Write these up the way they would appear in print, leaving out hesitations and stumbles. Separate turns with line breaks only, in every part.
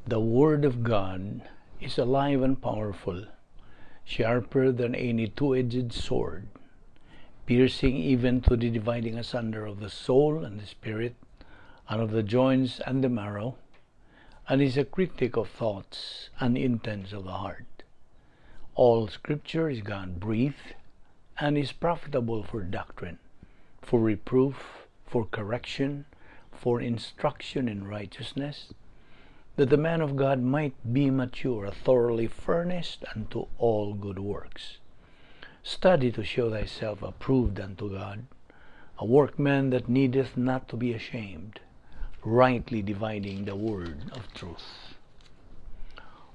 The Word of God is alive and powerful, sharper than any two-edged sword, piercing even to the dividing asunder of the soul and the spirit, and of the joints and the marrow, and is a critic of thoughts and intents of the heart. All Scripture is God-breathed and is profitable for doctrine, for reproof, for correction, for instruction in righteousness, that the man of God might be mature, thoroughly furnished unto all good works. Study to show thyself approved unto God, a workman that needeth not to be ashamed, rightly dividing the word of truth.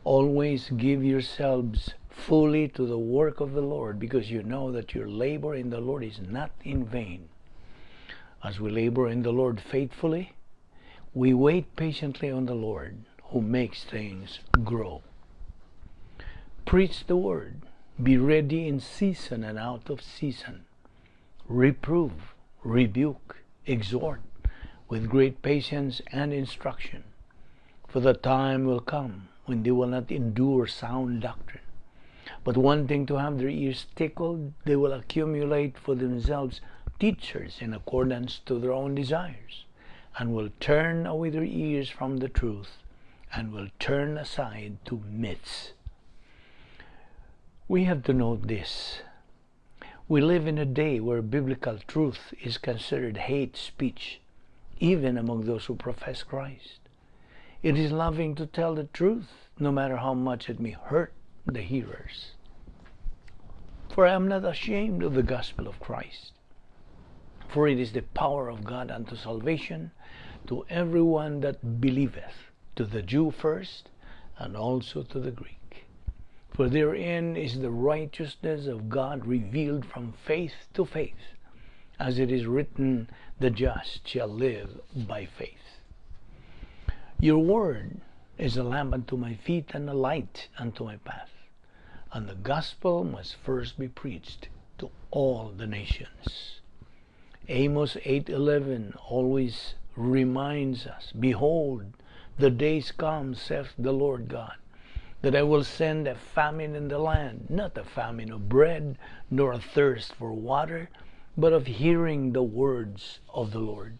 Always give yourselves fully to the work of the Lord, because you know that your labor in the Lord is not in vain. As we labor in the Lord faithfully, we wait patiently on the Lord, who makes things grow. Preach the word. Be ready in season and out of season. Reprove, rebuke, exhort with great patience and instruction. For the time will come when they will not endure sound doctrine, but wanting to have their ears tickled, they will accumulate for themselves teachers in accordance to their own desires, and will turn away their ears from the truth, and will turn aside to myths. We have to note this. We live in a day where biblical truth is considered hate speech, even among those who profess Christ. It is loving to tell the truth, no matter how much it may hurt the hearers. For I am not ashamed of the gospel of Christ, for it is the power of God unto salvation to everyone that believeth, to the Jew first, and also to the Greek. For therein is the righteousness of God revealed from faith to faith, as it is written, "The just shall live by faith." Your word is a lamp unto my feet and a light unto my path. And the gospel must first be preached to all the nations. Amos 8:11 always reminds us, "Behold, the days come, saith the Lord God, that I will send a famine in the land, not a famine of bread, nor a thirst for water, but of hearing the words of the Lord."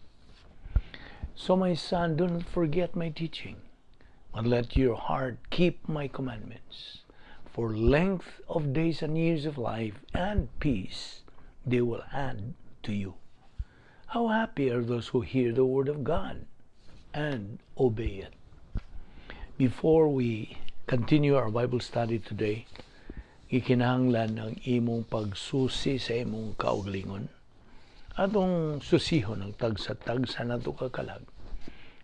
So, my son, do not forget my teaching, but let your heart keep my commandments. For length of days and years of life and peace they will add to you. How happy are those who hear the word of God and obey it. Before we continue our Bible study today, gikinahanglan ang imong pagsusi sa imong kaugalingon. Atong susihon ang tagsa-tagsa nato ka kalag.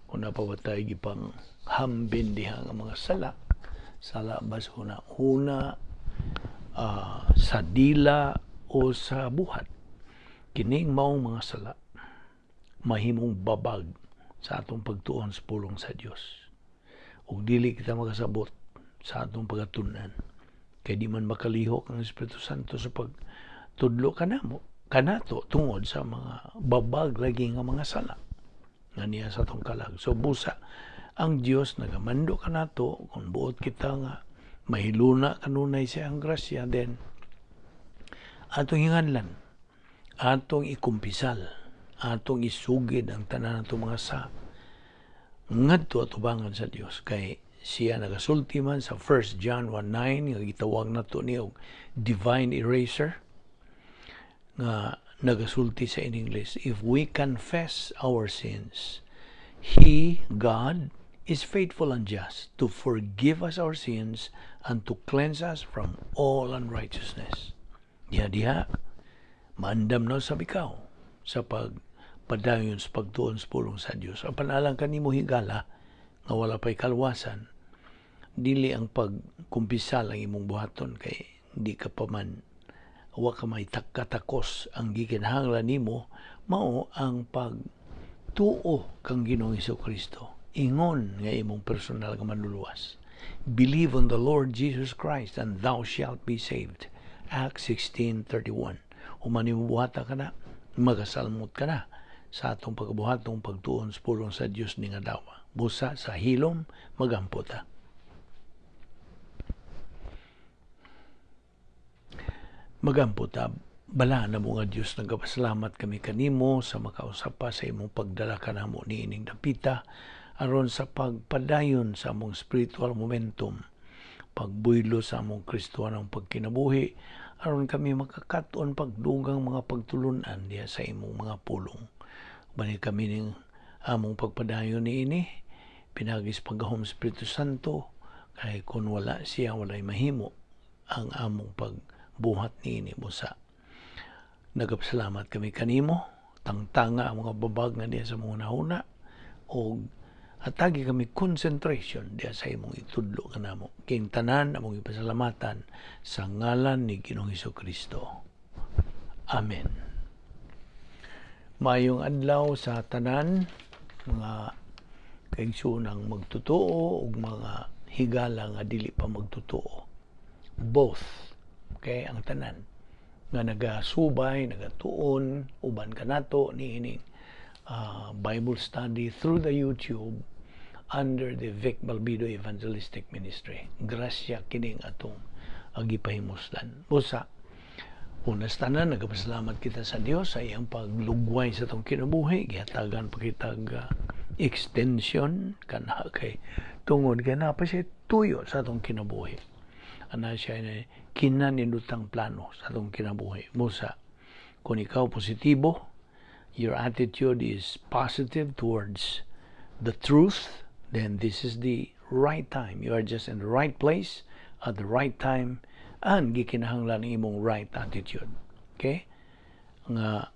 Kung naa pa ba tay gipang hambin diha nga mga sala, sala ba sa huna-huna, sa dila o sa buhat. Kining maong mga sala mahimong babag sa atong pagtuon sa pulong sa Dios. Ug dili kita makasabot sa atong pagatunan. Kay di man makalihok ang Espiritu Santo sa pagtudlo kanamo kanato tungod sa mga babag lagi nga mga sala nga niya sa atong kalag. So busa ang Dios nagamando kanato, kung buot kita nga mahiluna kanunay sa ang grasya, then atong hinganlan, atong ikumpisal, atong isugid ang tanan natong mga sa ngadto atubangan sa Dios, kay siya nagasulti man sa 1 John 1:9 nga gitawag nato ni og divine eraser, nga nagasulti sa in English, "If we confess our sins, He, God, is faithful and just to forgive us our sins and to cleanse us from all unrighteousness." Diha diha maandam na sa ikaw sa pagpadayon sa pagtuon sa pulong sa Dios. Apan alang kanimo, higala, nga wala pa'y kalwasan, dili ang pagkumpisal ang imong buhaton kay di ka pa man, wa ka may katakos. Ang gikinahanglan nimo mao ang pagtuo kang Ginoong Kristo ingon nga imong personal nga manluluwas. "Believe on the Lord Jesus Christ and thou shalt be saved." Acts 16:31. Human nimo buhata kana, magasalmot ka na sa atong pagbuhatong pagtuon sa pulong sa Dios ning adlaw. Busa sa hilom, magampo ta. Magampo ta. Balaan na mo nga Diyos, nagapasalamat kami kanimo sa makausap pa sa imong pagdala kanamo niining dapita aron sa pagpadayon sa among spiritual momentum, pagbuylo sa among Kristohanong pagkinabuhi, aron kami makakat-on pagdugang mga pagtulunan diha sa imong mga pulong. Bani kami ning among pagpadayon niini, pinagis paggahom Espiritu Santo, kay kun wala siya, walay mahimo ang among pagbuhat niini. Busa nagapasalamat kami kanimo, tangtanga ang mga babag nga diha sa mga hunahuna og atagi kami concentration diha sa imong itudlo kanamo. King tanan among ipasalamatan sa ngalan ni Ginoong Kristo. Amen. Maayong adlaw sa tanan mga kaigsuonang magtotoo ug mga higala nga dili pa magtotoo. Both. Okay, ang tanan nga nagasubay, nagatuon uban kanato niining Bible study through the YouTube under the Vic Balbido Evangelistic Ministry. Grasya kining atong gipahimuslan. Busa, una sa tanan, nagapasalamat kita sa Dios sa iyang paglugway sa atong kinabuhi. Gihatagan pa kitag extension kana kay tungod kay naa pa siya tuyo sa atong kinabuhi. Ana siya na kinanindutang plano sa atong kinabuhi. Busa, kung ikaw positibo, your attitude is positive towards the truth, then this is the right time. You are just in the right place at the right time and gikinahanglan ang imong right attitude. Okay? Nga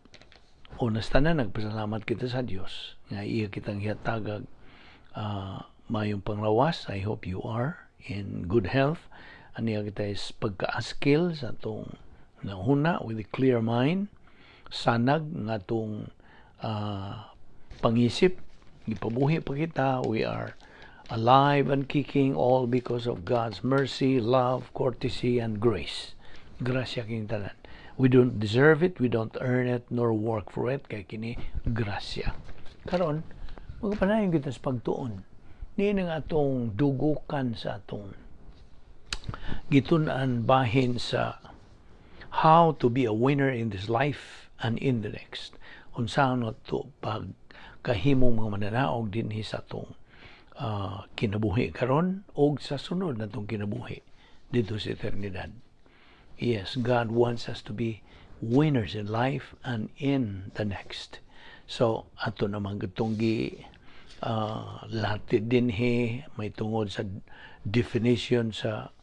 una sa tanan, nagpasalamat kita sa Dios nga iya kitang hiatagag mayong panglawas. I hope you are in good health. Aniya kita is pagkaaskil sa atong nahuna with a clear mind, sanag nga atong pangisip, gipabuhi pa kita, we are alive and kicking all because of God's mercy, love, courtesy, and grace. Grasya kining tanan. We don't deserve it, we don't earn it, nor work for it, kay kini grasya. Karon, magpanayon kita sa pagtuon. Niini nga atong dugukan sa atong gitun-an bahin sa how to be a winner in this life and in the next. Unsaon to pagkahimong mga mananaog dinhi sa atong kinabuhi karon og sa sunod natong kinabuhi dito sa eternidad. Yes, God wants us to be winners in life and in the next. So, ato naman gitong gi latid dinhi may tungod sa definition sa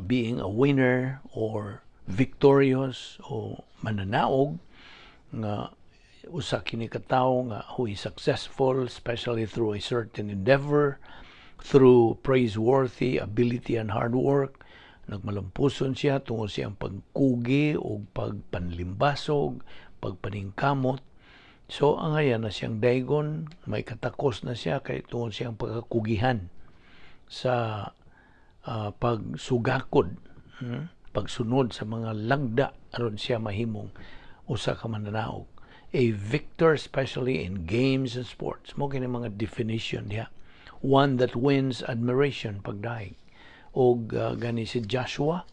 being a winner or victorious o mananaog, nga usa kini ka tawo nga who is successful, especially through a certain endeavor, through praiseworthy ability and hard work. Nagmalampuson siya tungod siyang pagkugi o pagpanlimbasog, pagpaningkamot. So ang ayan na siyang daygon, may katakos na siya kay tungod siyang pagkakugihan sa pagsugakod, pagsunod sa mga lagda aron siya mahimong usa ka mananaog. A victor, especially in games and sports. Mo kini mga definition diha. One that wins admiration pagdaig. Og gani si Joshua,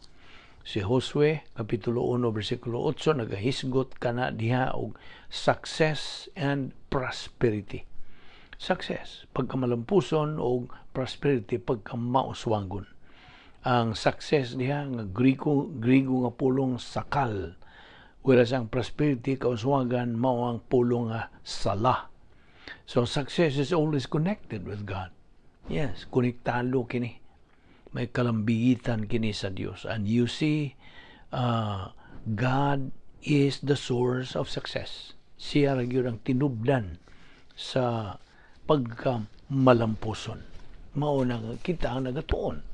si Josue, Kapitulo 1, versikulo 8, nagahisgot kana diha og success and prosperity. Success, pagkamalampuson, og prosperity, pagkamauswagon. Ang success diha nga Griego nga pulong sakal. Whereas ang prosperity, kauswagan, mao ang pulong nga sala. So success is always connected with God. Yes, konektado kini. May kalambigitan kini sa Dios. And you see, God is the source of success. Siya ra gyud ang tinubdan sa pagkamalampuson. Mao na nga kita ang nagatuon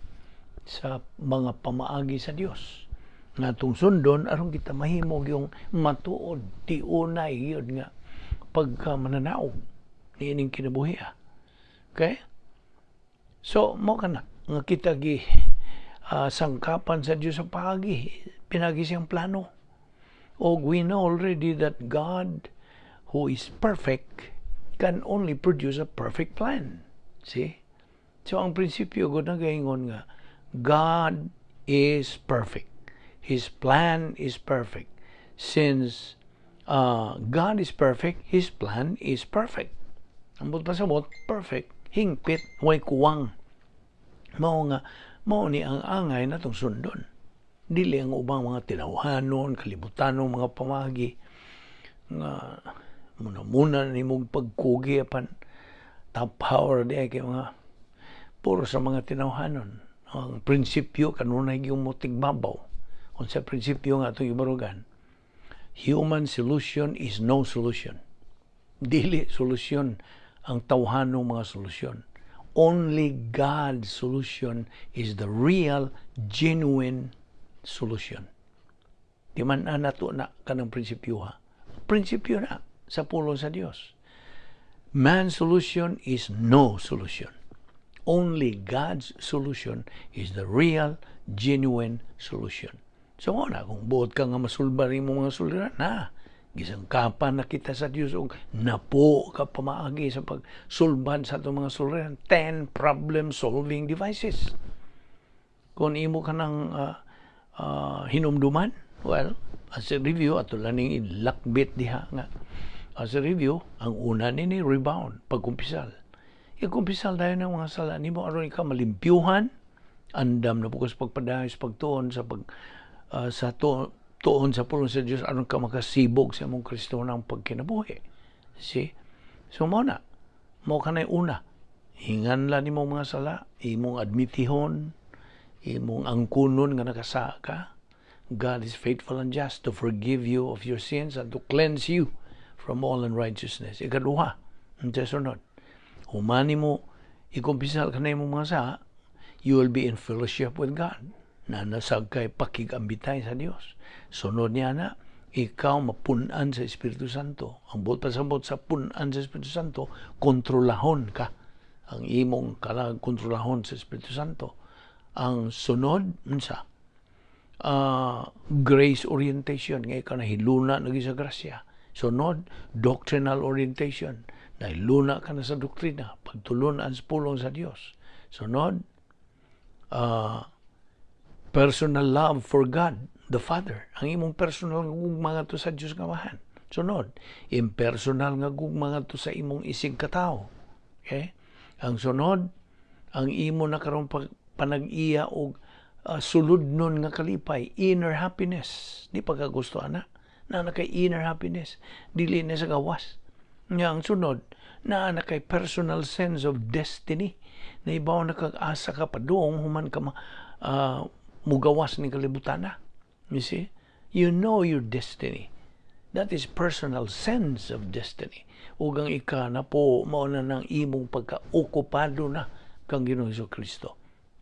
sa mga pamaagi sa Dios nga atong sundon aron kita mahimo yung matuod tiunay gyud nga pagkamananaog niining kinabuhi. Okay? So mo kana nga kita gi sangkapan sa Dios sa paagi, pinagi siyang plano. Og we know already that God, who is perfect, can only produce a perfect plan. See? So ang prinsipyo gud nagaingon nga God is perfect. His plan is perfect. Since God is perfect, His plan is perfect. Ang buot pasabot, perfect, hingpit, way kuwang. Mao nga, mao ni ang angay natong sundon. Dili ang ubang mga tinawhanon, kalibutanon, mga pamagi nga muna-muna nimong pagkugi, apan top power di ay kay mga puro sa mga tinawhanon. Ang prinsipyo kanunay gyud mo tigbabaw. Unsa prinsipyo nga atong ibarugan? Human solution is no solution. Dili solusyon ang tawhanong mga solusyon. Only God's solution is the real, genuine solution. Di man na nato na kanang prinsipyo, ha. Prinsipyo na sa pulong sa Dios. Man's solution is no solution. Only God's solution is the real, genuine solution. So na, kung buot ka nga masulbar mo mga suliran, na, gisangkapan na kita sa Dios og napo ka pamaagi sa pagsulban sa atong mga suliran. 10 problem-solving devices. Kung imo ka ng hinumduman, well, as a review, ato lang ning ilakbit diha nga. As a review, ang una nini, rebound, pagkumpisal. Ikumpisal dayon ng mga sala nimo aron ikaw malimpyuhan, andam na bukas pagpadayon sa pagtuon sa pag sa to, tuon sa pulong sa Dios aron ka makasibog sa imong Kristo ng pagkinabuhi. See? So mo na, mo kanay una. Hingan lang nimo mga sala, imong admitihon, imong angkunon nga nakasala ka. God is faithful and just to forgive you of your sins and to cleanse you from all unrighteousness. Ikaduha, ang sunod. Human nimo ikumpisal ka na imong mga sala, you will be in fellowship with God. Na nasag kay pakigambitay sa Dios. Sunod niya na, ikaw mapunan sa Espiritu Santo. Ang buot pasabot sa punan sa Espiritu Santo, kontrolahon ka. Ang imong kalag kontrolahon sa Espiritu Santo. Ang sunod, unsa? Grace orientation, nga ikaw nahiluna na sa grasya. Sunod, doctrinal orientation. Nahiluna ka na sa doktrina, pagtulunan sa pulong sa Dios. Sunod, personal love for God, the Father. Ang imong personal nga gugma ngadto sa Dios nga Amahan. Sunod, impersonal nga gugma ngadto sa imong isig katawo. Okay? Ang sunod, ang imo na karon panag-iya og suludnon nga kalipay, inner happiness. Di pa ka gusto ana? Na na kay inner happiness, dili na sa gawas. Nga ang sunod, naa na kay personal sense of destiny. Na ibaw na kag asa ka padung human ka mugawas ni kalibutan na. You see? You know your destiny. That is personal sense of destiny. Ug ang ika na po, mao na ng imong pagka-okupado na kang Ginoong Kristo.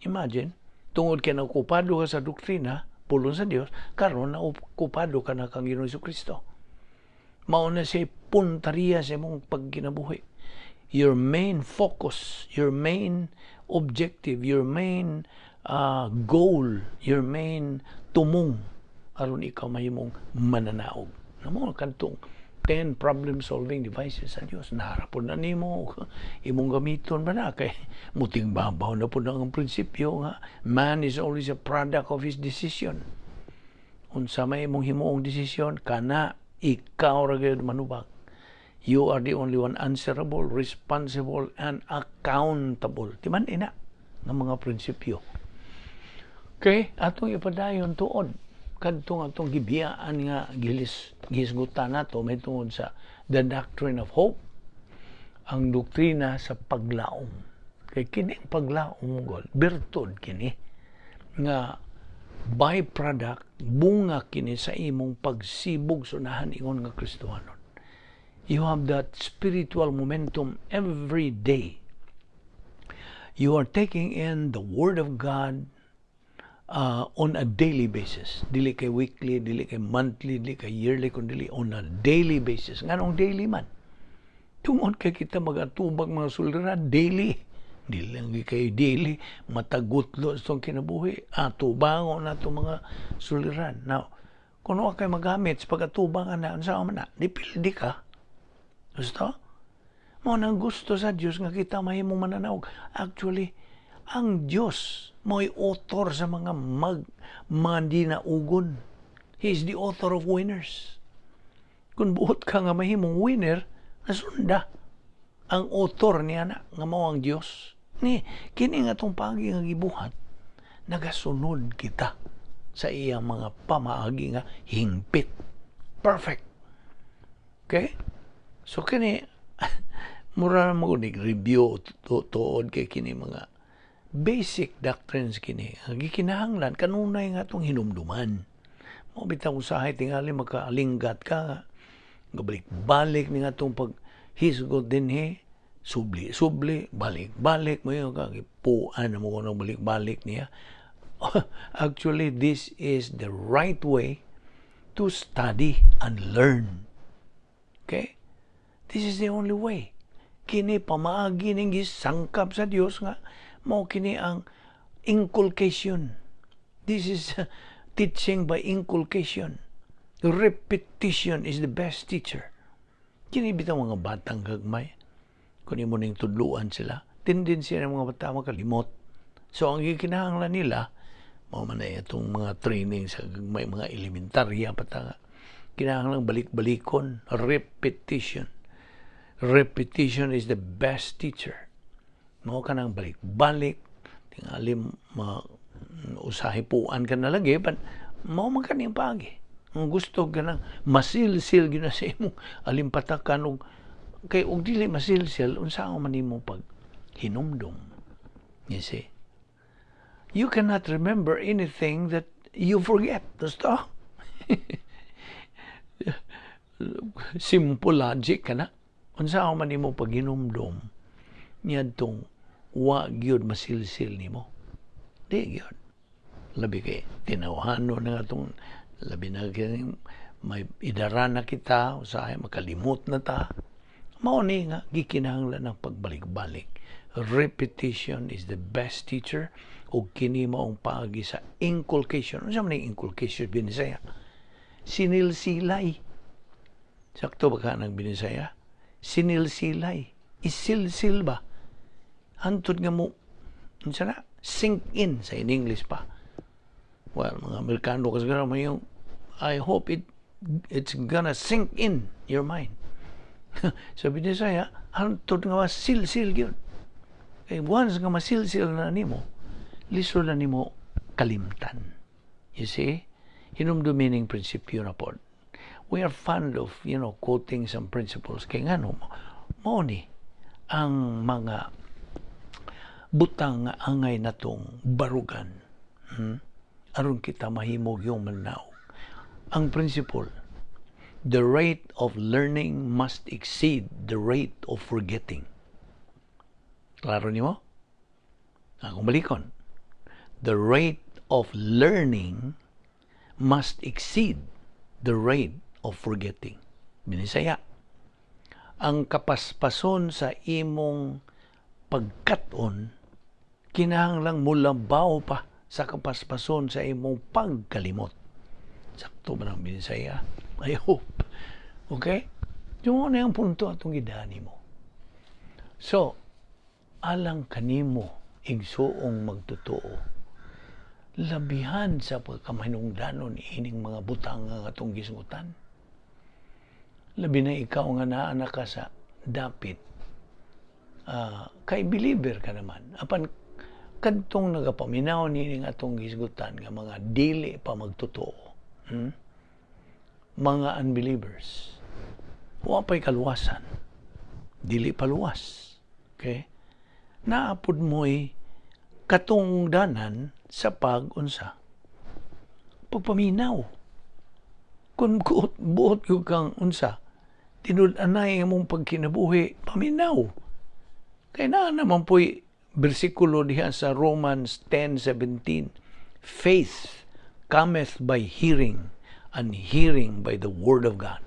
Imagine, tungod kay naokupado ka sa doktrina, pulong sa Dios, karon na okupado ka na kang Ginoong Kristo. Mao na siya puntariya sa imong pagkinabuhi. Your main focus, your main objective, your main goal, your main tumong aron ikaw mahimong mananaog. Namo kantong 10 problem solving devices sa Dios. Naharapon na nimo imong gamiton ba na kay muting babaw na po ang prinsipyo nga man is always a product of his decision. Unsa may imong himuong desisyon kana, ikaw ra gyud manubag. You are the only one answerable, responsible, and accountable. Di man ina ng mga prinsipyo. Okay, atong ipadayon tuod kadtong atong gibiyaan nga gilis gihisgutan nato may tungod sa the doctrine of hope, ang doktrina sa paglaom. Kay kini ang paglaom gol, birtud kini nga byproduct, bunga kini sa imong pagsibog sunahan ingon nga Kristohanon. You have that spiritual momentum every day. You are taking in the Word of God on a daily basis. Dili kay weekly, dili kay monthly, dili kay yearly, kun dili on a daily basis. Nganong daily man? Tungod kay kita magatubag mga suliran daily. Dili lang kay daily, matagutlo sa itong kinabuhi. Atubangon na itong mga suliran. Now, kung wa kay magamit sa pag-atubang na, unsa man na, di pildi ka. Gusto? Mao nang gusto sa Dios nga kita mahimong mananaog. Actually, ang Dios mo'y author sa mga dinaugon. He is the author of winners. Kung buot ka nga mahimong winner, nasunda ang author niya na nga mao ang Dios. Ni kini nga atong paagi nga gibuhat, nagasunod kita sa iyang mga pamaagi nga hingpit. Perfect. Okay? So kini mura mo ni review tuod kay kini mga basic doctrines kini. Ang gikinahanglan kanunay nga atong hinumduman. Mao bitaw usahay tingali makaalinggat ka nga balik-balik ni atong paghisgot dinhi, subli subli, balik balik mo yun ka gipuan mo kuno balik balik niya. Actually, this is the right way to study and learn. Okay, this is the only way. Kini pamaagi ning gisangkap sa Dios nga mao kini ang inculcation. This is teaching by inculcation. Repetition is the best teacher. Kini bitaw mga batang gagmay, kung imo ning tudluan sila, tendency ng mga bata makalimot. So ang gikinahanglan nila, mao man na itong mga training sa may mga elementarya pa ta nga kinahanglan balik-balikon, repetition. Repetition is the best teacher. Mao ka nang balik-balik, tingali ma usahay puan ka na lagi, but mao man kaning paagi. Ang gusto ka nang masilsil gyud na sa imong alimpatakan og kay og dili masilsil, unsa man nimo pag hinumdum? You see, you cannot remember anything that you forget. Gusto simple logic ka na. Unsa man nimo pag hinumdum niadtong wa gyud masilsil nimo? Di gyud. Labi kay tinawhano na atong labi na kay may idara na kita, usahay makalimot na ta. Mao ni nga gikinahanglan ng pagbalik-balik. Repetition is the best teacher ug kini maong paagi sa inculcation. Unsa man ning inculcation Binisaya? Sinilsilay. Sakto ba ka ng Binisaya? Sinilsilay. Isilsil ba? Hantod nga mo, unsa na? Sink in sa in English pa. Well, mga Amerikano kasi may yung, I hope it's gonna sink in your mind. Sa Binisaya, hantod nga masilsil gyud. Kay once nga masilsil na nimo, lisod na nimo kalimtan. You see? Hinumdumi ning prinsipyo na pod. We are fond of quoting some principles. Kay ngano, mao ni ang mga butang nga angay natong barugan. Aron kita mahimog yung mananaog. Ang principle, the rate of learning must exceed the rate of forgetting. Klaro nimo? Akong balikon. The rate of learning must exceed the rate of forgetting. Binisaya. Ang kapaspason sa imong pagkat-on, kinahanglang mulabaw pa sa kapaspason sa imong pagkalimot. Sakto ba ng Binisaya? I hope. Okay? Yung na yung punto atong gidani mo. So, alang kanimo igsuong magtotoo, labihan sa pagkamahinungdanon ining mga butang nga atong gisgutan. Labi na ikaw nga naa na ka sa dapit, kay believer ka naman. Apan kadtong nagapaminaw nining atong gisgutan nga mga dili pa magtotoo. Mga unbelievers. Wa pa'y kaluwasan. Dili pa luwas. Okay? Naapod mo'y katungdanan sa pag-unsa. Pagpaminaw. Kung buot, buot ko kang unsa, tinud-anay imong pagkinabuhi, paminaw. Kay naa naman po'y bersikulo diha sa Romans 10:17, "Faith cometh by hearing, and hearing by the word of God."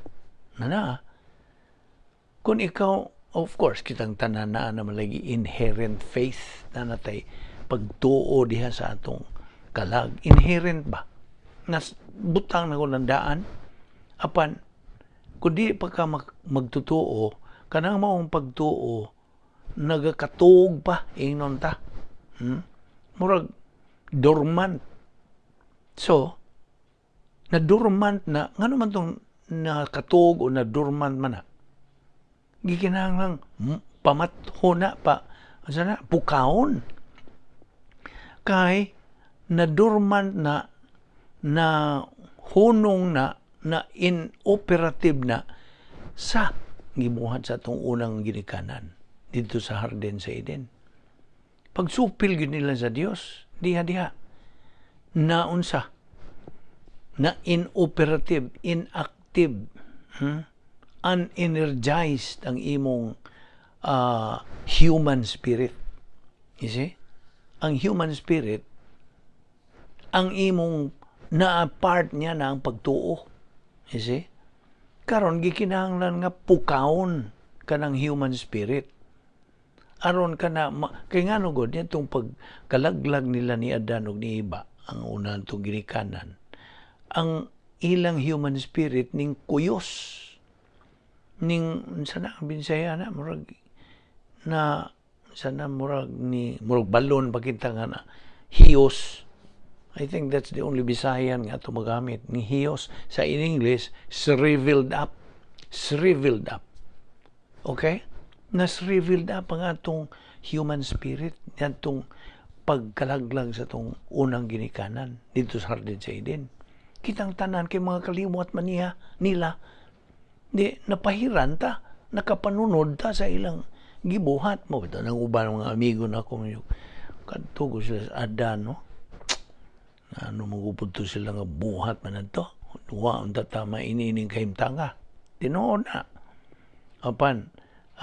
Na, kung ikaw, of course, kitang tanan na naman lagi inherent faith na natay pagtuo diha sa atong kalag. Inherent ba? Nas, butang na ko nandaan. Apan, kung di pa ka magtutuo, Kanang maong pagtuo nagakatuog pa, ingnon ta. Murag dormant. So, na dormant na, ngano man tong nakatuog o na dormant man na? Gikinahanglang pamatho na pa, asa na, pukawon. Kay na dormant na, na hunong na, na inoperative na sa gibuhat sa atong unang ginikanan dito sa hardin sa Eden. Pagsupil gyud nila sa Dios, diha diha naunsa na inoperative, inactive, Unenergized ang imong human spirit. You see? Ang human spirit, ang imong na part niya na ang pagtuo. You see? Karon gikinahanglan nga pukawon kanang human spirit. Aron ka na kay ngano gud itong pagkalaglag nila ni Adan ug ni Eva, ang unang tong ginikanan, ang ilang human spirit ning kuyos, ning unsa na ang Binsaya na, murag na sana, murag ni murag balon pa kita nga na hiyos. I think that's the only Bisayan nga ato magamit, ni hiyos. Sa in English, shriveled up, shriveled up. Okay, na shriveled up ang atong human spirit atong pagkalaglag sa atong unang ginikanan dito sa Hardin sa Eden. Kitang tanan kay mga kaliwat man niya nila, di napahiran ta, nakapanunod ta sa ilang gibuhat mo ito nang uban mga amigo na ako, kadto ko sila sa Adan, no, ano magupod to sila nga buhat man to, wa unta tama inining kahimtanga. Tinuod na, apan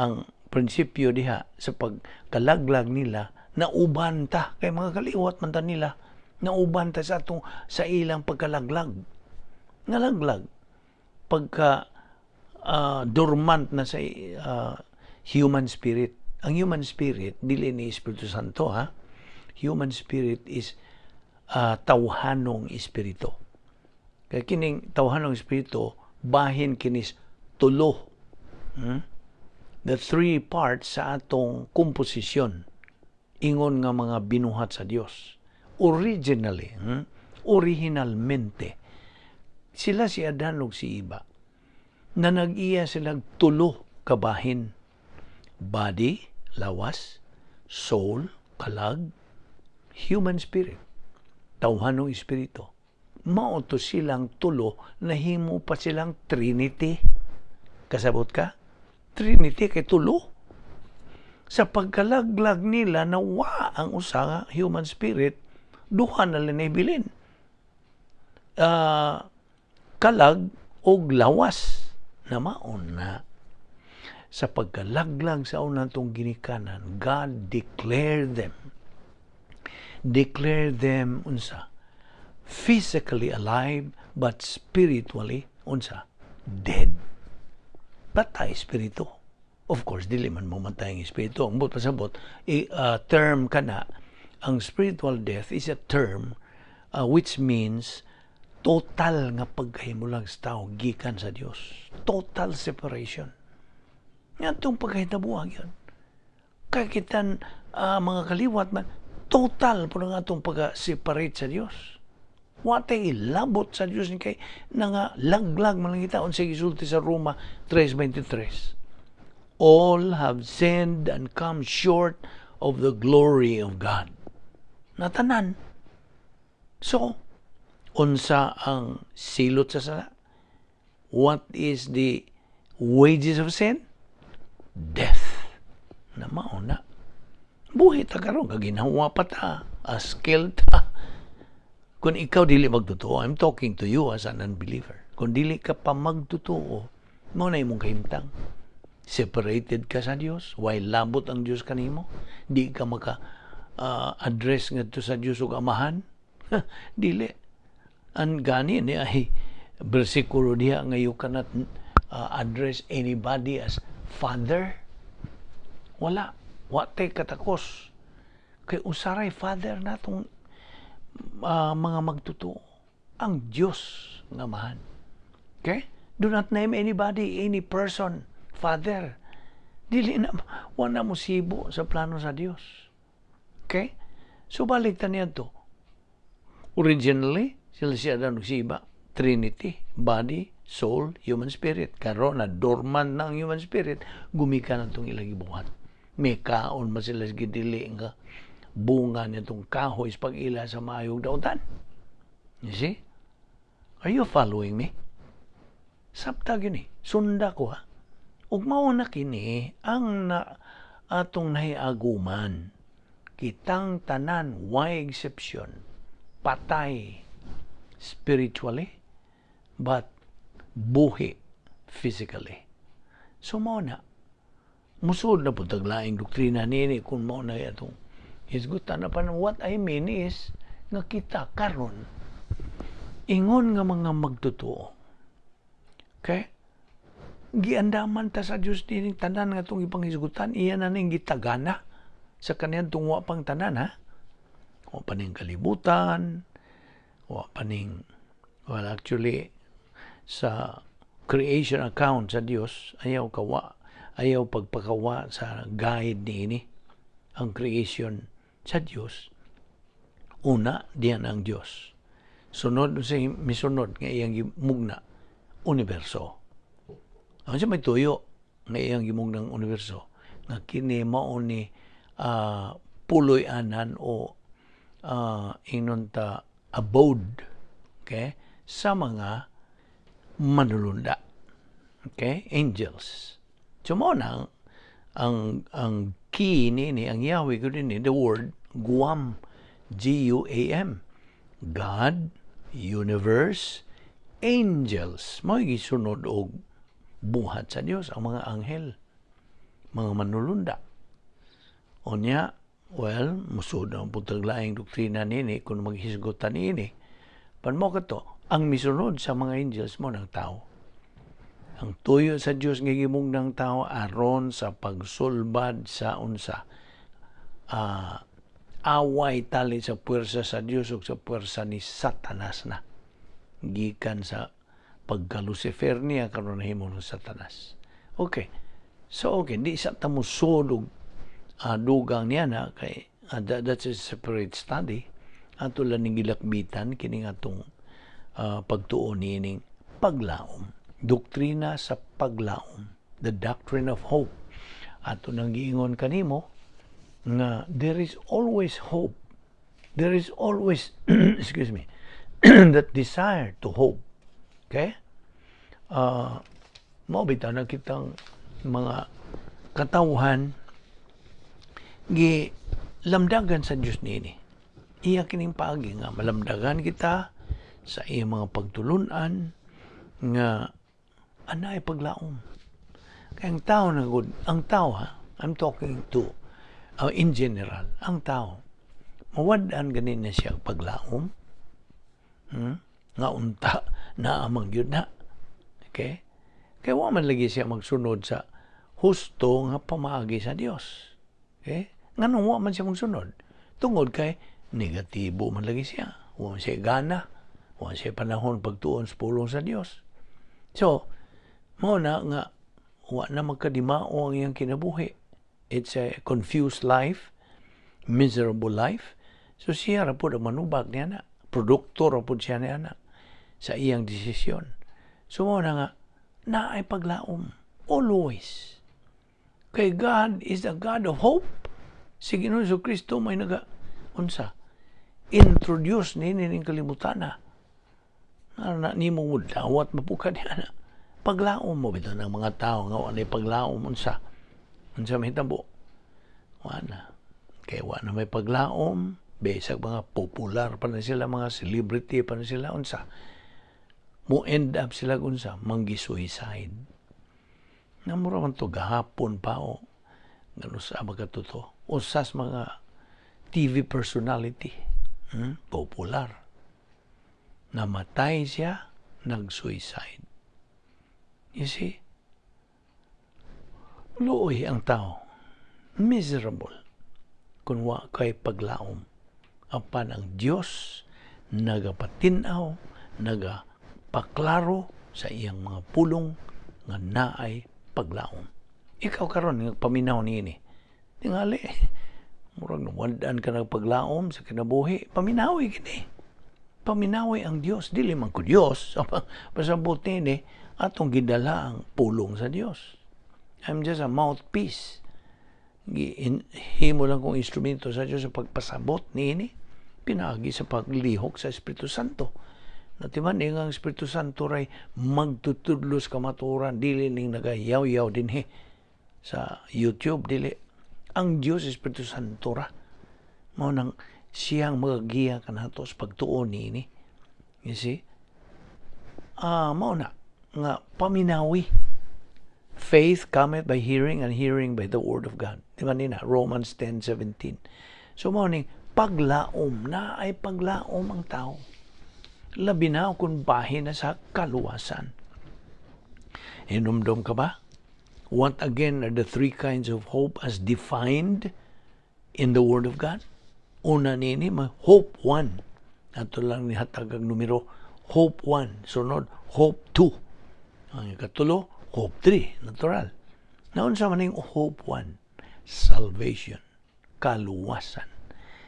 ang prinsipyo diha sa pagkalaglag nila, nauban ta kay mga kaliwat man ta nila, nauban ta sa atong sa ilang pagkalaglag, ngalaglag, pagka dormant na sa human spirit. Ang human spirit dili ni Espiritu Santo, ha. Human spirit is tawhanong espiritu. Kay kining tawhanong espiritu bahin kinis tulo. The three parts sa atong komposisyon ingon nga mga binuhat sa Dios. Originally, Originalmente sila si Adan ug si Eva na nag-iya silang tulo kabahin: body, lawas, soul, kalag, human spirit, tawhanong espiritu. Mao to silang tulo, nahimo pa silang Trinity. Kasabot ka? Trinity kay tulo. Sa pagkalaglag nila, nawa ang usa nga human spirit, duha na lang naibilin. Kalag og lawas na maon na. Sa pagkalaglag sa unang tong ginikanan, God declared them. Declare them unsa? Physically alive but spiritually unsa? Dead. Patay espiritu. Of course, dili man mo matay ang espiritu. Ang buot pasabot, term kana, ang spiritual death is a term which means total nga pagkahimulag sa tao gikan sa Dios. Total separation. Nga itong pagkahitabuag yun. Kaya kitan mga kaliwat man, total po nga itong pagka-separate sa Dios. Watay ilabot sa Dios ni kay nga laglag man lang kita, unsay gisulti sa Roma 3:23. All have sinned and come short of the glory of God. Natanan. So, unsa ang silot sa sala? What is the wages of sin? Death. Na mao na. Buhi ta karon, kaginhawa pa ta, askil ta. Kung ikaw dili magtotoo, I'm talking to you as an unbeliever. Kung dili ka pa magtotoo, mao na imong kahimtang. Separated ka sa Dios, way labot ang Dios kanimo, di ka maka address ngadto sa Dios ug Amahan. Dili. Ang gani ni ay bersikulo diha nga you cannot address anybody as Father. Wala. Wa tay katakos. Kay usaray Father natong mga magtotoo. Ang Dios nga Amahan. Okay? Do not name anybody, any person, Father. Dili na, wala mo sibo sa plano sa Dios. Okay? So balik ta niya to. Originally, sila si Adan ug si Eva, Trinity, body, soul, human spirit. Karon na dormant na ang human spirit, gumikan na itong ilang gibuhat. May kaon ba sila sa gidili nga bunga nitong kahoy sa pag-ila sa maayong dautan. You see? Are you following me? Sabta gyud ni. Sunda ko ha. Ug mao na kini ang na atong nahiaguman. Kitang tanan, why exception, patay spiritually, but buhi physically. So mao na, musod na pud laing doktrina nini kung mao na atong hisgutan na pa. What I mean is, nga kita karon ingon nga mga magtotoo. Okay? Giandaman ta sa Dios dining tanan nga itong ipanghisgutan, iya na ning gitagana sa kaniyang tungwa pang tanan, ha? Wa pa ning kalibutan, wa pa ning, well, actually, sa creation account sa Dios, ayaw kawa, ayaw pagpakawa sa guide niini ang creation sa Dios. Una, diyan ang Dios. Sunod sa misunod nga iyang gimugna, universo. Ang siya may tuyo nga iyang gimugnang universo nga kini mao ni puloy-anan o ingnon ta abode, okay, sa mga manulunda, okay, angels. So mao na ang key ni ang Yahweh gud ni the word Guam, G U A M, God, universe, angels. Mao gisunod og buhat sa Dios ang mga anghel, mga manulunda. Unya, well, musod ang putag laing doktrina nini kung maghisgutan niini. Pan mo kato, ang misunod sa mga angels mo ng tao. Ang tuyo sa Dios nga gimugna ng tao aron sa pagsulbad sa unsa away tali sa puwersa sa Dios ug sa puwersa ni Satanas na gikan sa pagka-Lucifer niya, karon nahimo ng Satanas. Okay. So okay, di sa ta musod og dugang niya na kay that's a separate study. Ato lang ning gilakbitan kining atong pagtuo niining paglaom. Doktrina sa paglaom. The doctrine of hope. Ato nang giingon kanimo nga there is always hope. There is always, excuse me, that desire to hope. Okay? Mao bitaw na kitang mga katawhan gi lamdagan sa Dios niini. Iya kining paagi nga malamdagan kita sa iyang mga pagtulunan nga anay paglaom. Kaya ang tao na good, ang tao ha, I'm talking to in general, ang tao, mawad-an ganin na siya paglaom, Nga unta na amang yun na. Okay? Kaya wa man lagi siya magsunod sa husto nga pamaagi sa Dios. Okay? Nganong wa man siya magsunod? Tungod kay negatibo man lagi siya. Wa man siya gana. Wa man siya panahon pagtuon sa pulong sa Dios. So, mao na nga wa na magkadimao ang iyang kinabuhi. It's a confused life, miserable life. So siya ra pud ang manubag niya na. Produkto ra pud siya niya na sa iyang desisyon. So mao na nga naay paglaom always. Kay God is the God of hope. Si Ginoong Kristo may naga unsa introduce nini ning kalibutan na na nimo mo dawat mapuka niya na paglaom mo bitaw ng mga tao nga walay paglaom, unsa mahitabo? Wala kay wa na may paglaom, bisag mga popular pa na sila, mga celebrity pa na sila, unsa mo end up sila? Unsa manggi-suicide na. Mura man to gahapon pa o ngano sa to usas mga TV personality, Popular namatay siya, nag-suicide. You see, luoy ang tao, miserable kung wa kay paglaom. Apan ang Dios nagapatinaw, nagapaklaro sa iyang mga pulong nga naay paglaom. Ikaw karon nga paminaw niini. Tingali, murag nawad-an ka nagpaglaom sa kinabuhi, paminawi kini. Paminawi ang Dios, dili man ko Dios. Pasabot nini, atong gidala ang pulong sa Dios. I'm just a mouthpiece. Himo lang kong instrumento sa Dios sa pagpasabot niini, pinaagi sa paglihok sa Espiritu Santo. Natiman ang Espiritu Santo ray magtutudlo sa kamatuoran, dili ning nagayaw-yaw dinhi sa YouTube, dili. Ang Dios Espiritu Santo ra. Mao nang siyang magagiya kanato sa pagtuo niini. You see? Mao na nga paminawi. Faith cometh by hearing, and hearing by the word of God. Di ba nina? Romans 10:17. So mao ning paglaom na ay paglaom ang tao. Labi na kung bahin na sa kaluwasan. Hinumdom ka ba? What again are the three kinds of hope as defined in the Word of God? Una nini, may hope 1. Ato lang nihatag ang numero, hope 1. Sunod, hope 2. Ang ikatulo, hope 3. Natural. Naunsa man ning hope 1? Salvation. Kaluwasan.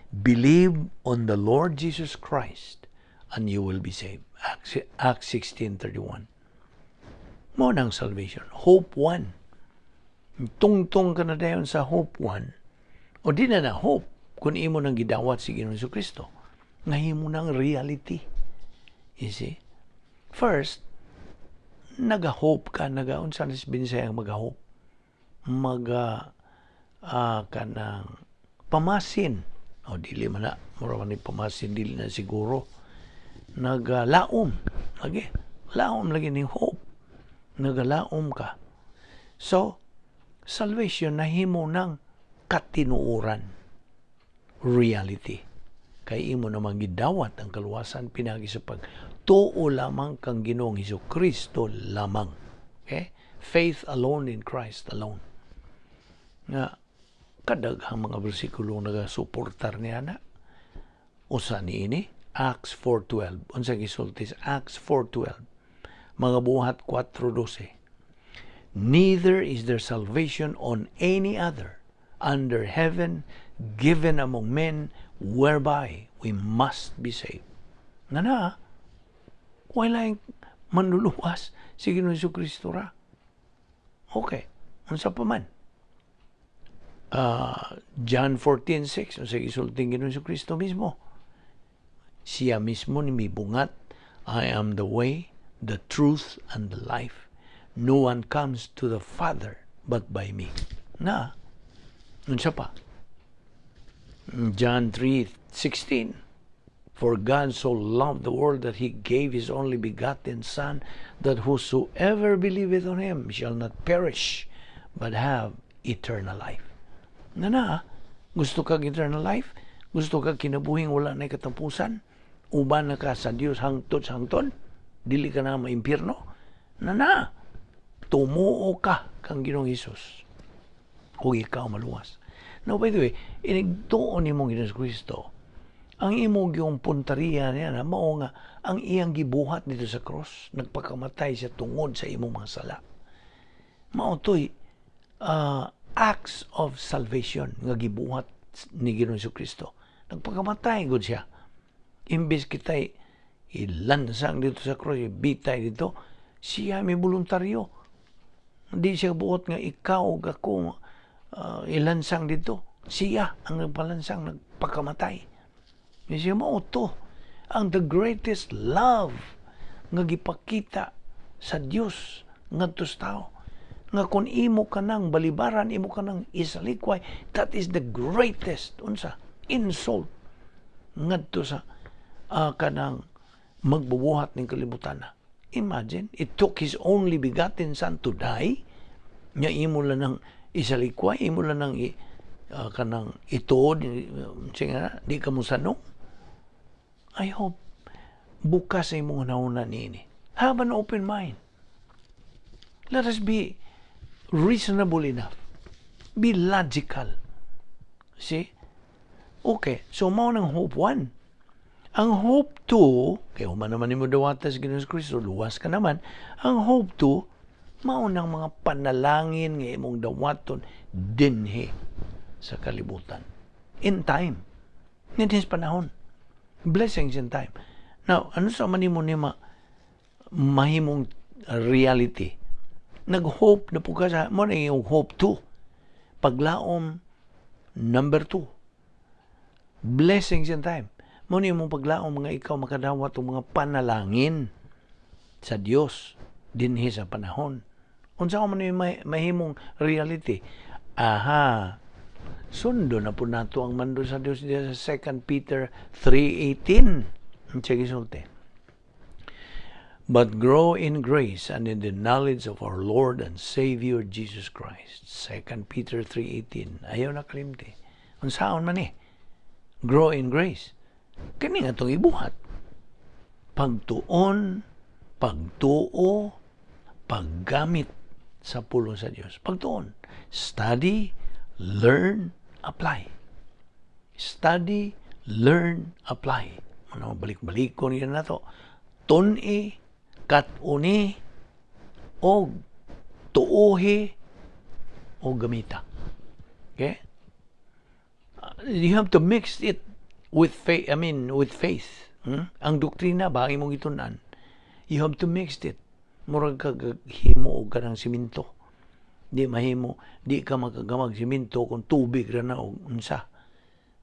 Believe on the Lord Jesus Christ and you will be saved. Acts 16:31. Mao nang salvation. Hope 1. Tungtong ka na dayon sa hope 1. O di na na hope kung imo nang gidawat si Ginoong Kristo. Ngahimo nang reality. You see? First, naga-hope ka, naga-unsa na Binisaya ang maga-hope? Maga kanang pamasin. O dili man na, mura man ni pamasin, dili na siguro. Nagalaom. Lagi. Laom lagi ni hope. Nagalaom ka. So, salvation nahimo ng katinuoran. Reality. Kay imo namang gidawat ang kaluwasan pinagi sa pagtuo lamang kang Ginoong Hesus Kristo lamang. Okay? Faith alone in Christ alone. Nga kadaghang mga bersikulo nagasuportar niya na. Usa niini, Acts 4:12. Unsa gisulti sa Acts 4:12? Mga Buhat 4:12. Neither is there salvation on any other under heaven given among men whereby we must be saved. Nga na, wala manluluwas si Ginoong Kristo ra. Okay, unsa pa man? John 14:6, unsa gisulti Ginoong Kristo mismo? Siya mismo ni mibungat, "I am the way, the truth, and the life. No one comes to the Father but by me." Na, unsa pa? John 3:16. For God so loved the world that he gave his only begotten Son, that whosoever believeth on him shall not perish, but have eternal life. Na na, gusto kag eternal life? Gusto ka kinabuhing wala na katapusan? Uban na ka sa Dios hangtod sa hangtod? Dili ka na maimpirno? Na na, tumuo ka kang Ginoong Hesus kung ikaw maluwas. Now, by the way, inigtuon nimo Ginoong Kristo, ang imong yung puntariya niya na mao nga ang iyang gibuhat dito sa cross, nagpakamatay siya tungod sa imong mga sala. Mao to'y acts of salvation nga gibuhat ni Ginoong Kristo. Nagpakamatay gud siya. Imbes kita'y ilansang dito sa cross, ibitay dito, siya may voluntaryo. Hindi siya buot nga ikaw ug ako ilansang dito. Siya ang nagpalansang, nagpakamatay. Siya mao to ang the greatest love nga gipakita sa Dios ngadto sa tao. Nga kung imo ka nang balibaran, imo ka nang isalikway, that is the greatest unsa insult ngadto sa kanang magbubuhat ning kalibutan na. Imagine, it took his only begotten son to die. Nya imo lang nang isalikway, imo lang nang kanang ituod, sige nga, di ka mo sanong. I hope bukas sa imong hunahuna niini. Have an open mind. Let us be reasonable enough. Be logical. See? Okay, so mao nang hope 1. Ang hope 2, kay human naman nimo dawata sa Ginoong Kristo, luwas ka naman. Ang hope 2, Mao nang mga panalangin nga imong dawaton dinhi sa kalibutan. In time. Dinhi sa panahon. Blessings in time. Now, ano sa man nimo ni mahimong reality? Nag-hope na po ka sa, mo na yung hope 2. Paglaom number 2. Blessings in time. Mo ni imong paglaom mga ikaw makadawat og mga panalangin sa Dios dinhi sa panahon. Unsa man ni mahimong reality? Aha. Sundo na po nato ang mando sa Dios diya sa 2 Peter 3:18. Unsa gisulti? "But grow in grace and in the knowledge of our Lord and Savior Jesus Christ." 2 Peter 3:18. Ayaw na kalimti. Unsaon man ni? Grow in grace. Kani nga itong ibuhat. Pagtuon, pagtuo, paggamit sa pulong sa Dios. Pagtuon. Study, learn, apply. Study, learn, apply. Ano, balik-balik ko niya na to. Tun-i, kat-uni, o tuuhi, o gamita. Okay? You have to mix it with faith, I mean, with faith. Ang doktrina ba, ang imong gitun-an, you have to mix it. Murag kag himo og kanang siminto. Di mahimo, di ka makagamag siminto kung tubig ra na og unsa.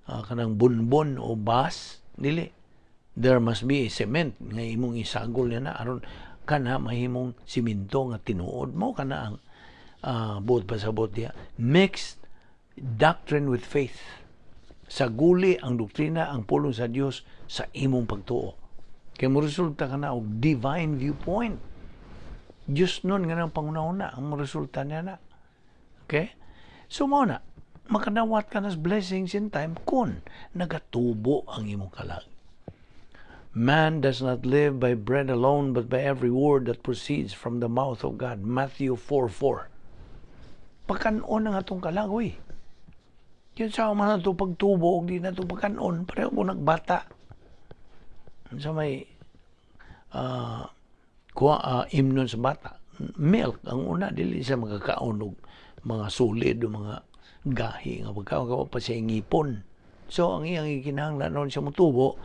Kanang bonbon o bas, dili. There must be a cement nga imong isagol niya na aron kana mahimong siminto nga tinuod mo kana ang buot pasabot diya. Mixed doctrine with faith. Saguli ang doktrina, ang pulong sa Dios sa imong pagtuo. Kay mo resulta ka na og divine viewpoint. Diyos nun nga nang pangunahuna ang resulta niya na. Okay? So mo na, makadawat ka nas blessings in time kung nagatubo ang imong kalag. "Man does not live by bread alone, but by every word that proceeds from the mouth of God." Matthew 4:4. Pagkanon ang atong kalag, uy. Yan sa man nato pagtubo, og di na ito pagkanon, pareho ko nagbata. Sa may kuha, imnon sa bata. Milk ang una, dili siya makakaon og mga solid o mga gahi nga pagkaon ka pa siya ngipon. So ang iyang gikinahanglan ron siya motubo,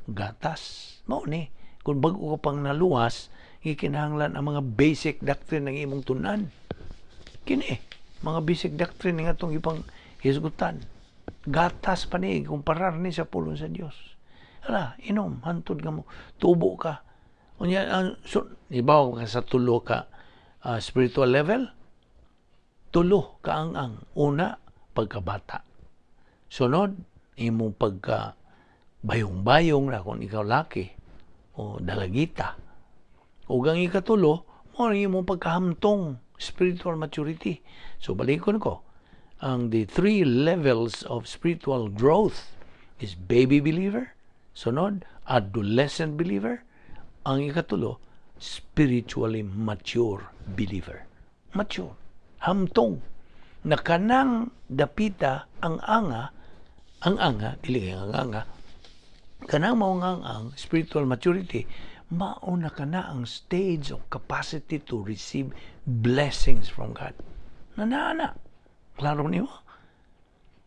gatas. Mao ni kung bago ka pang naluwas, gikinahanglan ang mga basic doctrine ng imong tunan. Kini, mga basic doctrine nga atong ipang hisgutan. Gatas pa ni kumparar ni sa pulong sa Dios. Ala, inom, hantod ka mo, tubo ka. Unya, ang, so, ibaw ka sa tulo ka spiritual level, tulo ka ang una, pagkabata. Sunod, imong pagka bayong-bayong na kung ikaw laki o dalagita. O ang ikatulo, mo ang imong pagkahamtong, spiritual maturity. So balikon ko, ang the three levels of spiritual growth is baby believer, sunod, adolescent believer, ang ikatulo, spiritually mature believer. Mature. Hamtong. Na kanang dapita ang anga, dili kay ang anga, kanang mao nga ang spiritual maturity, mao na kana ang stage of capacity to receive blessings from God. Nanana. Klaro niyo?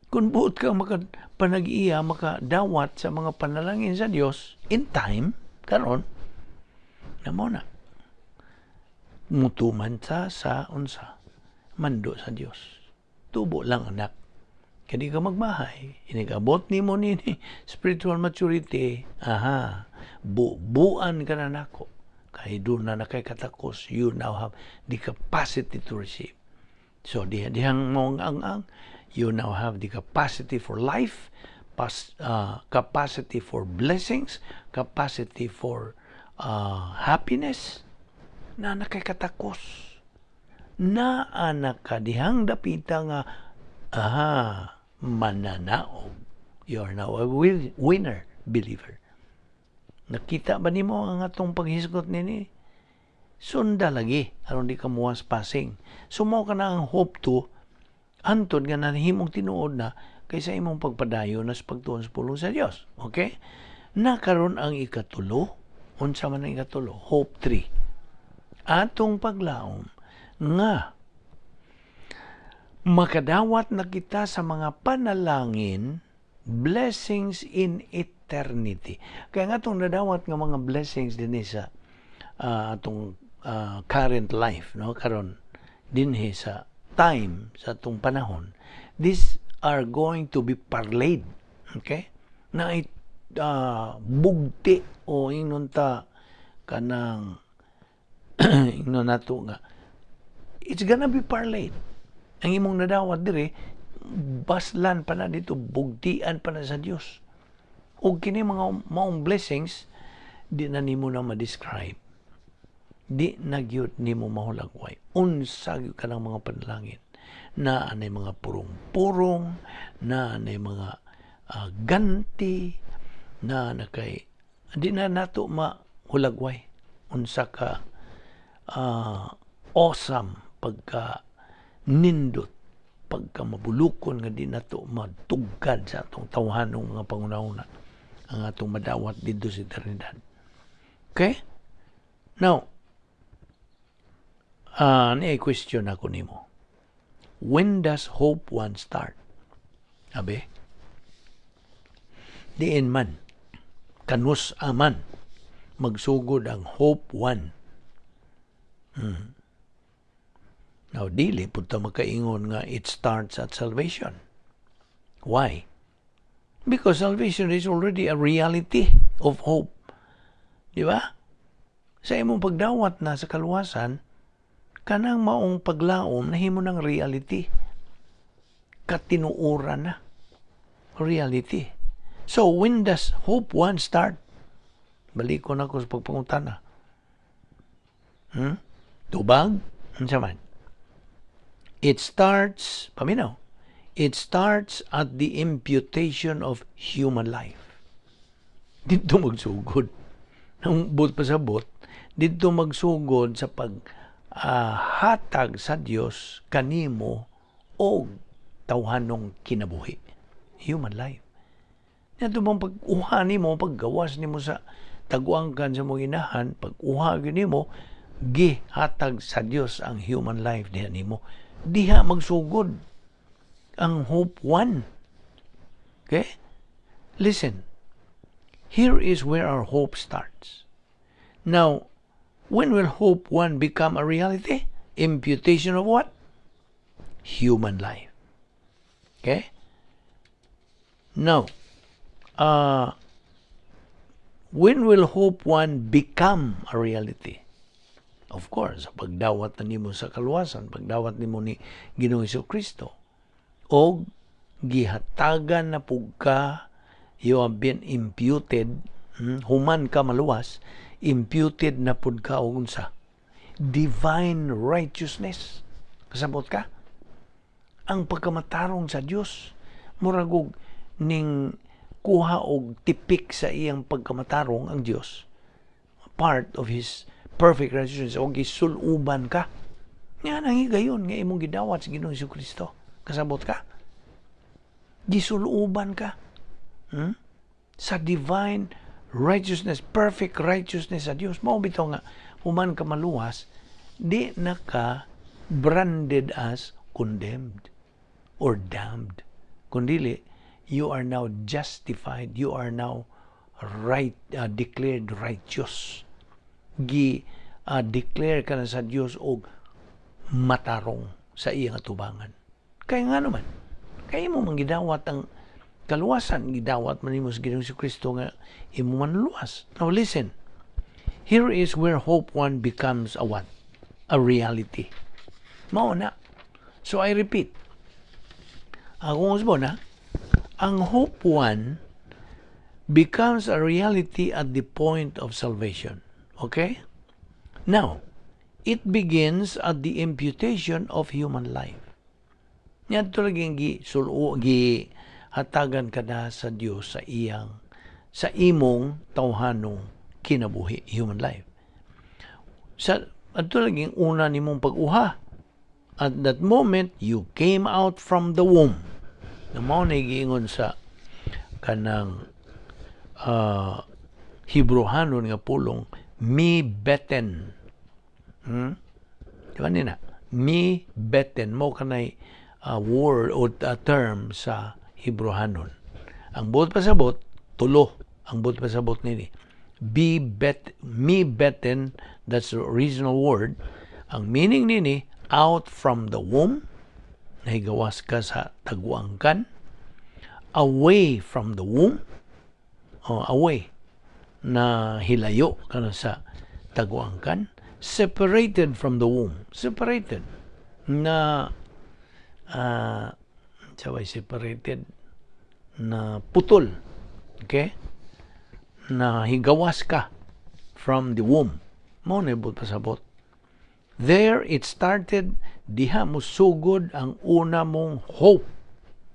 Kung buot ka makapanag-iya, makadawat sa mga panalangin sa Dios in time, karon, na mo na. Mutuman sa unsa, mando sa Dios. Tubo lang, anak. Kaya di ka magmahay, inigabot nimo nini spiritual maturity, aha, bubuan ka na nako. Kay doon na kay katakos, you now have the capacity to receive. So, diha dihang mong ang, you now have the capacity for life, capacity for blessings, capacity for happiness, na nakay katakos. Na anak ka dihang dapita nga, aha, mananaog. You are now a winner believer. Nakita ba nimo ang atong paghisgot nini? Sunda lagi aron di ka muwas passing. Sumo ka na ang hope to antod nga nahimong tinuod na kaysa imong pagpadayon na sa pagtuon sa pulong sa Dios. Okay? Nakaron ang ikatulo, unsa man ang ikatulo? Hope 3. Atong paglaom Nga makadawat na kita sa mga panalangin, blessings in eternity. Kaya nga itong nadawat nga mga blessings din sa atong current life, no, karon dinhi sa time, sa atong panahon, these are going to be parlayed, okay, na bugti o ingnon ta kanang ingnon nato nga it's gonna be parlayed. Ang imong nadawat dire, baslan pa na dito, bugtian pa na sa Dios. Ug kini mga maong blessings, di na nimo na ma-describe, di na gyud nimo mahulagway unsa gyud kanang mga panalangin na anay mga purong-purong na anay mga ganti na na kay di na nato mahulagway unsa ka awesome, pagka nindot, pagka mabulukon nga di nato matugkad sa atong tawhanong mga pangunahuna ang atong madawat didto sa eternidad. Okay? Now, ni question ako nimo. When does hope one start? Abe? Diin man, kanus aman, magsugod ang hope one? Now, dili pud ta makaingon nga it starts at salvation. Why? Because salvation is already a reality of hope. Di ba? Sa imong pagdawat na sa kaluwasan, kanang maong paglaom nahimo ng reality. Katinuoran na. Reality. So, when does hope one start? Balik ko na ko sa pagpangutana. Tubag? Unsa man? It starts, paminaw, it starts at the imputation of human life. Dito magsugod. Ang buot pasabot, dito magsugod sa pag hatag sa Dios kanimo og tawhanong kinabuhi. Human life. Dito bang pag-uha nimo, paggawas nimo sa taguangkan sa mong inahan, pag-uha nimo, gihatag sa Dios ang human life diha nimo. Diha magsugod ang hope one. Okay? Listen. Here is where our hope starts. Now, when will hope one become a reality? Imputation of what? Human life. Okay? Now, when will hope one become a reality? Of course, sa pagdawat na nimo sa kaluwasan, pagdawat nimo ni Ginoong Kristo, og gihatagan na pug ka, you have been imputed, human ka maluwas, imputed na pud ka og unsa? Divine righteousness. Kasabot ka? Ang pagkamatarong sa Dios, murag og ning kuha og tipik sa iyang pagkamatarong ang Dios. Part of His perfect righteousness o gisuluban ka. Nga nang higayon nga imong gidawat sa Ginoong Kristo. Kasabot ka? Gisuluban ka. Sa divine righteousness, perfect righteousness sa Dios. Mao bitaw nga human ka maluwas, di na ka branded as condemned or damned. Kundili, you are now justified. You are now right, declared righteous. Gi declare ka na sa Dios og matarong sa iyang atubangan. Kaya nga naman, kaya mo manggidawat ang kaluwasan, gidawat man nimo sa Ginoong Kristo nga imo manluwas. Now listen, here is where hope one becomes a what? A reality. Mao na. So I repeat, akong usbon ha, ang hope one becomes a reality at the point of salvation. Okay? Now, it begins at the imputation of human life. Niadto lagi gi sulo gi hatagan ka na sa Dios sa iyang sa imong tawhanong kinabuhi, human life. Sa adto lagi una nimong pag-uha. At that moment you came out from the womb. Na mao na giingon sa kanang Hebrehanon nga pulong mi beten. Di ba nina? Mi beten mo kanay word o term sa Hebrehanon. Ang buot pasabot, tulo ang buot pasabot nini. Be bet mi beten, that's the original word. Ang meaning nini, out from the womb, nahigawas ka sa taguangkan, away from the womb, oh, away, na hilayo ka na sa taguangkan, separated from the womb, separated, na sabay separated, na putol, okay? Na higawas ka from the womb. Mao na pasabot. There it started, diha mo sugod ang una mong hope.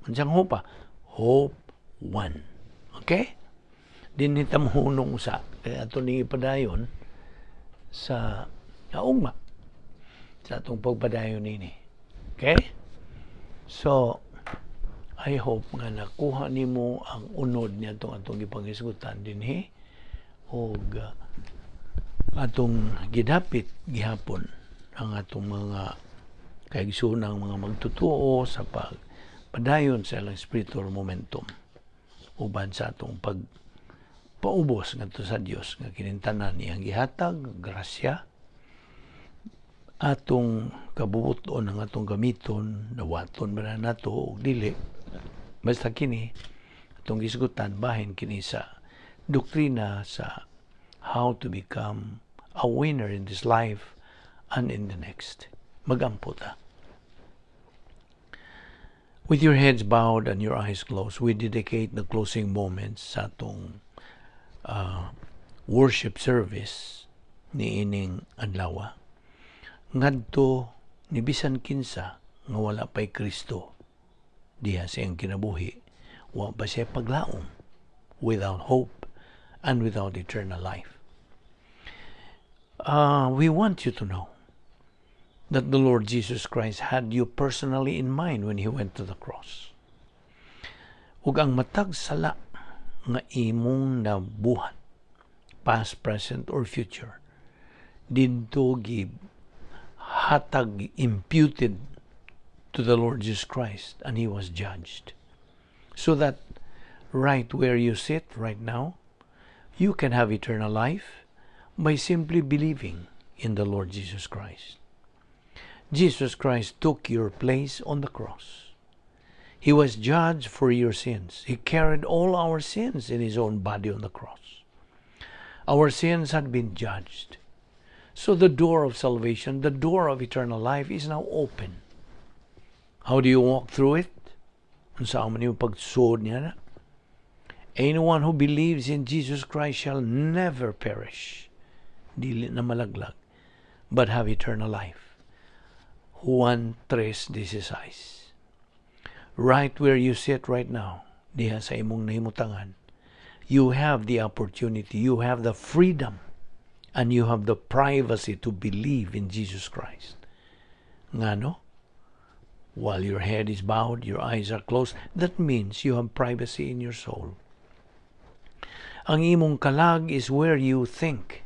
Unsang hope ah? Hope one. Okay? Dinhi ta mohunong usa. Kaya ato ni ipadayon sa kaugma sa atong pagpadayon nini. Okay? So, I hope nga nakuha nimo ang unod niya atong gipanghisgutan dinhi og atong gidapit gihapon ang atong mga kaigsuonang mga magtutuo sa pagpadayon sa ilang spiritual momentum uban sa atong pag paubos ngadto sa Dios nga kining tanan iyang gihatag grasya, atong kabubuton ang atong gamiton, dawaton ba na nato og dili, basta kini atong gisgutan bahin kini sa doktrina sa how to become a winner in this life and in the next. Magampo ta. With your heads bowed and your eyes closed, we dedicate the closing moments sa atong worship service niining adlaw ngadto ni bisan kinsa nga wala pa'y Kristo diha sa iyang kinabuhi, wa pa siya paglaom, without hope and without eternal life. We want you to know that the Lord Jesus Christ had you personally in mind when He went to the cross. Ug ang matag sala nga imong nabuhat, past, present, or future, didto gi hatag, imputed to the Lord Jesus Christ, and He was judged. So that right where you sit right now, you can have eternal life by simply believing in the Lord Jesus Christ. Jesus Christ took your place on the cross. He was judged for your sins. He carried all our sins in His own body on the cross. Our sins had been judged. So the door of salvation, the door of eternal life, is now open. How do you walk through it? Unsa man yung pagsuod niya na? Anyone who believes in Jesus Christ shall never perish. Dili na malaglag, but have eternal life. Juan 3:16. Right where you sit right now, diha sa imong nahimutangan, you have the opportunity, you have the freedom, and you have the privacy to believe in Jesus Christ. Ngano? While your head is bowed, your eyes are closed, that means you have privacy in your soul. Ang imong kalag is where you think.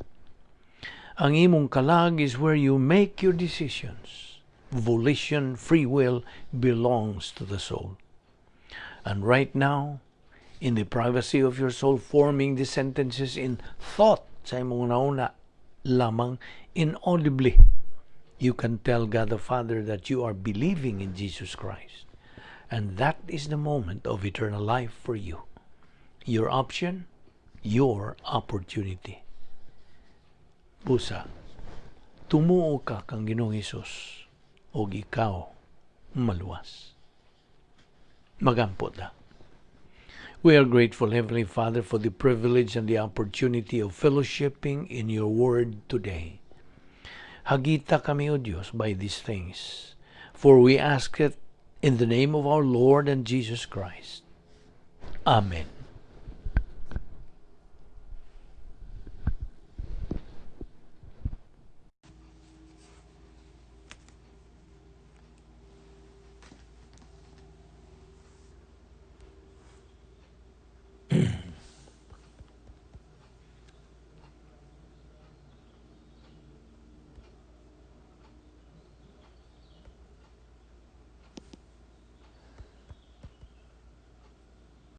Ang imong kalag is where you make your decisions. Volition, free will belongs to the soul. And right now, in the privacy of your soul, forming the sentences in thought sa imong nauna lamang inaudibly, you can tell God the Father that you are believing in Jesus Christ. And that is the moment of eternal life for you. Your option, your opportunity. Busa, tumuo ka kang Ginoong Hesus ug ikaw maluwas. Magampo ta. We are grateful, Heavenly Father, for the privilege and the opportunity of fellowshipping in your word today. Hagita kami, O Diyos, by these things. For we ask it in the name of our Lord and Jesus Christ. Amen.